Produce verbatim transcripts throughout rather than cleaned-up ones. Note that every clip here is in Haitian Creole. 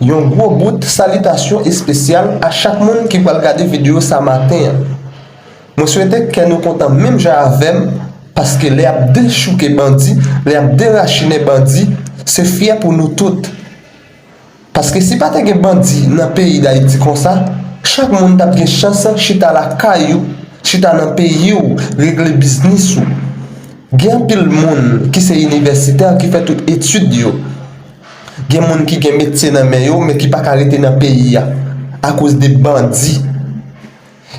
Yon gwo bout salitasyon espesyal a chak moun ki pral gade videyo sa maten an. Mwen swete kè nou kontan menm jan avè m, paske lè y ap dechouke bandi, lè y ap derachinen bandi, se fyè pou nou tout. Paske si pa te gen bandi nan peyi Dayiti konsa, chak moun t ap gen chans chita lakay ou, chita nan peyi w, regle biznis ou. Gen anpil moun ki se inivèsitè ki fè tout etid yo. Gen moun ki gen metye nan men yo, men ki pa ka rete nan peyi a akoz de bandi.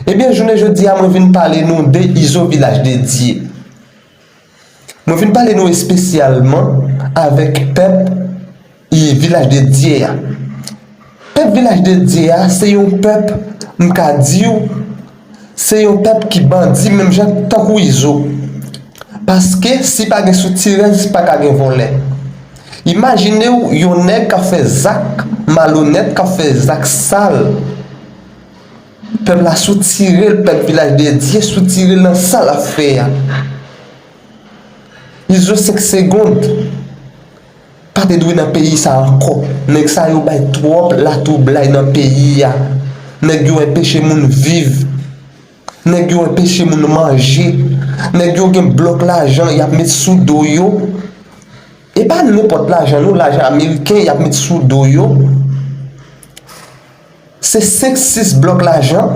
Ebyen, jounen jodi a, mwen vin pale nou de Izo Vilaj de Dye. Mwen vin pale nou espesyalman avèk pèp Vilaj de Dye a. Pèp Vilaj de Dye a, se yon pèp, m ka di w, se yon pèp ki bandi menm jan tankou Izo. Paske si pa gen soutirèz, pa ka gen vòlè. Imajine w yon nèg k ap fè zak malonèt, k ap fè zak sal. Pèp la soutire l, pèp Vilaj de Dye soutire l nan sa l ap fè a. Izo senk segonn pa te dwe nan peyi sa ankò. Nèg sa yo bay twòp latwoublay nan peyi a. Nèg yo enpeche moun viv. Nèg yo enpeche moun manje. Nèg yo gen blòk lajan y ap met sou do yo. E pa nenpòt lajan non, lajan ameriken y ap met sou do yo. Se senk sis blòk lajan,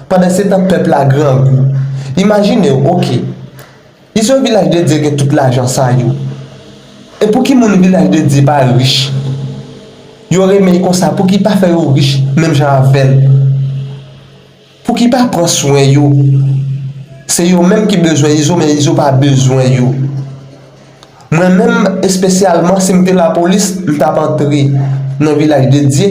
pandansetan pèp la grangou. Imajine w, oke. Izo Vilaj de Dye gen tout lajan sa yo. E pouki moun Vilaj de Dye pa rich? Yo renmen l konsa, pouki pa fè yo rich menm jan avè l? Pouki pa pran swen yo? Se yo menm ki bezwen Izo, men Izo pa bezwen yo. Mwen menm, espesyalman, si m te lapolis, m t ap antre nan Vilaj de Dye,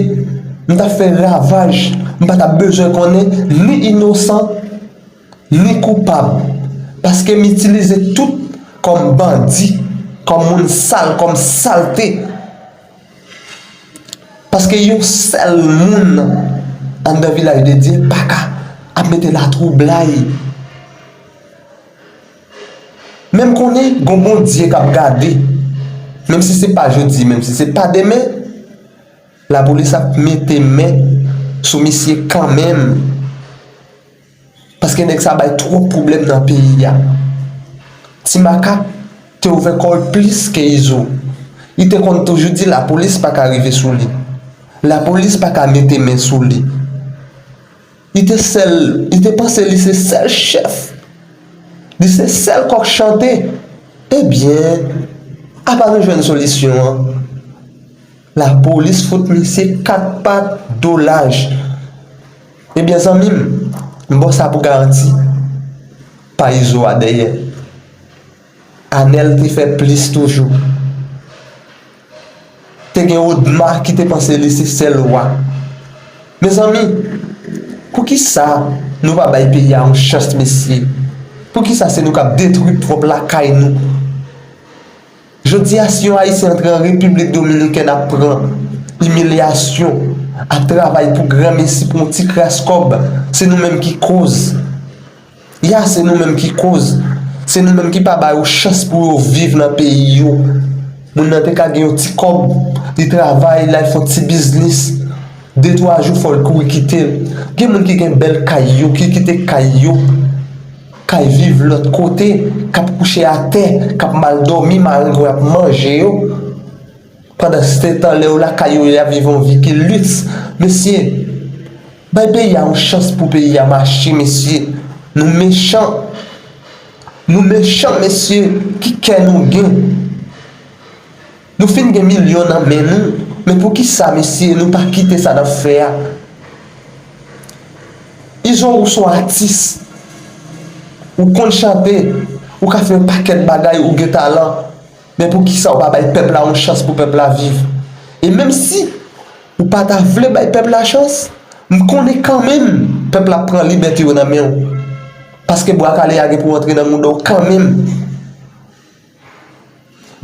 m t ap fè ravaj, m pa t ap bezwen konnen ni inosan, ni koupab, paske m itilize tout kòm bandi, kòm moun sal, kòm salte. Paske yon sèl moun anndan Vilaj de Dye pa ka ap mete latwoublay. Men m konnen gon Bondye k ap gade. Menm si se pa jodi, menm si se pa demen, lapolis ap mete men sou misye kanmenm. Paske nèg sa bay twòp pwoblèm nan peyi a. Ti Makak te ouvè kò l plis ke Izo. Li te konn toujou di lapolis pa ka rive sou li. Lapolis pa ka mete men sou li. Li te sèl, li te panse li se sèl chèf. Li se sèl kòk chante. Ebyen, apa nou jwenn solisyon an? Lapolis fout misye kat pat do laj. Ebyen, zanmi m, m ba w sa pou garanti. Pa Izo a dèyè. Anèl te fè plis toujou. Te gen Odma ki te panse li se sèl wa. Mezanmi, poukisa nou pa bay peyi a yon chans, mesye? Poukisa se nou k ap detwi pwòp lakay nou? Jodi a, si yon Ayisyen antre an Repiblik Dominikèn ap pran imilyasyon, ap travay pou granmesi pou yon ti kras kòb, se nou menm ki koz. Ya, se nou menm ki koz. Se nou menm ki pa ba yo chans pou yo viv nan peyi yo. Moun nan te ka gen yon ti kòb, li travay, l al fè yon ti biznis. De twa jou, fò l kouri kite l. Gen moun ki gen bèl kay yo, ki kite kay yo, k al viv lòt kote, k ap kouche atè, k ap mal dòmi, marengwen ap manje yo. Pandansetan, lè yo lakay yo, y ap viv yon vi ki liks. Mesye, bay peyi a yon chans pou peyi a mache, mesye. Nou mechan. Nou mechan, mesye. Ki kè nou gen? Nou fin gen milyon nan men nou. Men poukisa, mesye, nou pa kite sa n ap fè a? Izo, ou se yon atis. Ou konn chante. Ou ka fè yon pakèt bagay, ou gen talan. Men poukisa ou pa bay pèp la yon chans pou pèp la viv? E menm si ou pa ta vle bay pèp la chans, m konnen kanmenm pèp la ap pran libète yo nan men w. Paske bwa kale a gen pou antre nan mouda w kanmenm.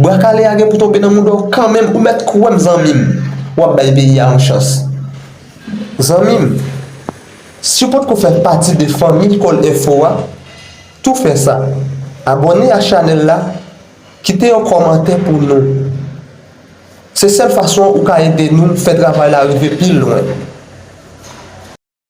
Bwa kale a gen pou tonbe nan mouda w kanmenm. Ou mèt kwè m, zanmi m, w ap bay peyi a yon chans. Zanmi m, si w potko fè pati de fanmi Kòl Enfo a, tou fè sa. Abòne a chanèl la, kite yon kòmantè pou nou. Se sèl fason ou ka ede nou fè travay la rive pi lwen.